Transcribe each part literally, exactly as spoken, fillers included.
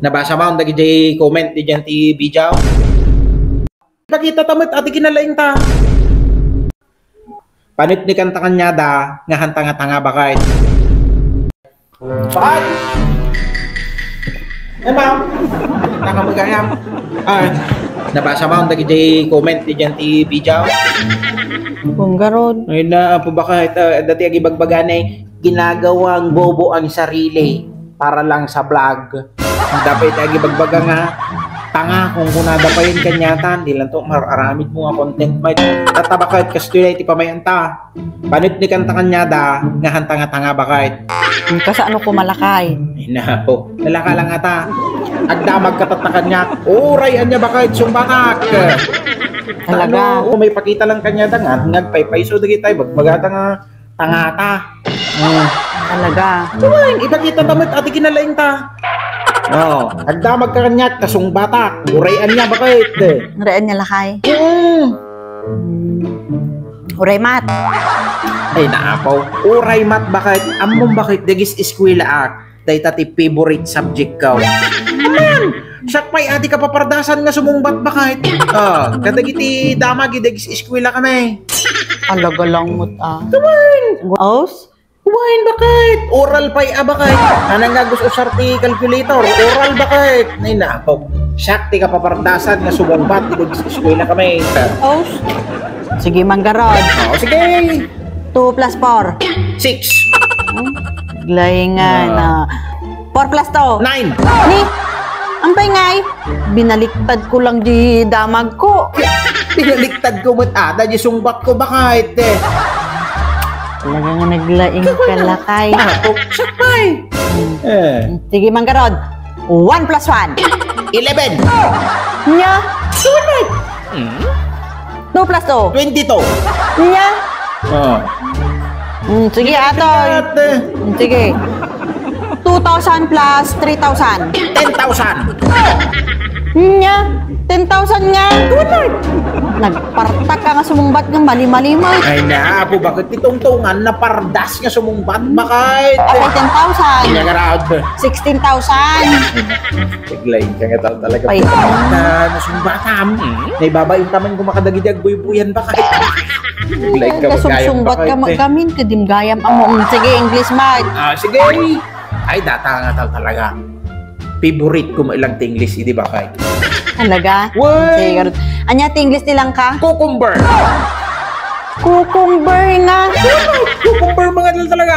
Nabasa mo dagiti comment didiay ti video? Pakita ta met, adi kinalaing ta. Paneknekan ta kaniada nga hantanga-tanga, baket. Baket! Eh, ma'am. Tanga mo gayam. Ah, nabasa mo dagiti comment didiay ti video? Kung garod. Ay na, apo, baket, ah, dati agibagbagana, ginagawang bobo ang sarili para lang sa vlog. Dapat iti agibagbaga nga tanga, kung kunada pay kaniatan, di lang to mar-aramid mo nga content, mate. Tatta, baket, kastoy ti pamayan ta. Paneknekan ta kaniada nga hantanga-tanga, baket. Hmm, kasano ko malakay? Ay, nako. Nalaka lang ata. Agdamag ka tatta kaniak. Uray ania, baket, sungbatak. Talaga? Ano, may pakita lang kaniada nga, ngagpaypayso dagiti, bagbagata nga, tangata. Hmm. Talaga. Uy, ipakita ta met, adi kinalaing ta. Oh, agdamag ka kaniak, kasungbatak. Uray ania, baket. Uray ania, lakay? Hmm. Hmm. Uray mat. Ay, naapaw. Uray mat, baket. Ammom, baket, dagis eskwelaak. Dayta ti favorite subject ko. Man, siak pay adi kapapardasan nga sumungbat, baket. Ah, kadagiti damag, dagis eskwela kami. Alaga lang met, ah. Kawan! Aus? Kawan, baket? Oral pay a, baket. Anang nga gus-usar ti calculator? Oral, baket. Ay, nako. Siak ti kapapardasan nga sumungbat, dagis eskwela kami. Aus? Sige, manggarod. Oh, sige. Two plus four. Six. Hmm? Laingan, Ah. ah. Four plus two. Nine. Ni, ampay ngay? Binaliktad ko lang di damag ko. Binaliktad ko met ata di sungbat ko, baket, eh. Talaga nga naglaing ka, lakay. Ako, siak pay. Hmm. Eh. Sige, manggarod. One plus one. Eleven. Nya? Two plus two. Twenty-two. Nya? Oh. Hmm, sige, atoy. Ate. Hmm, sige. Two thousand plus three thousand. Ten thousand. Nya? Ten thousand nga. Nagpartak ka nga sumungbat nga mali-mali mo. Ay, naapo, baket ti tungtungan, napardas nga sumungbat, baket? Apay, ten thousand. Inagarad. Sixteen thousand. Naglaing ka nga tao talaga. Ay. Na, nasungbatam. Naibabain ka man kumakadagiti agbuybuyan, baket? Naglaing ka, nasungsungbat ka, baket, eh. Gamin, kadim gayam. Amo, mm, sige, English, Mark. Ah, sige. Ay, data nga tao talaga. Favorite ko mailang ti English, di ba, kay? Talaga? Why? Sige, garod. Ania ti English ti langka? Cucumber. Cucumber nga. Cucumber, mga dal talaga.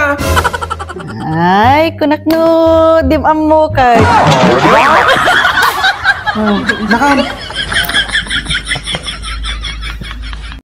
Ay, kunak no, dim ammo kay. Oh, naka,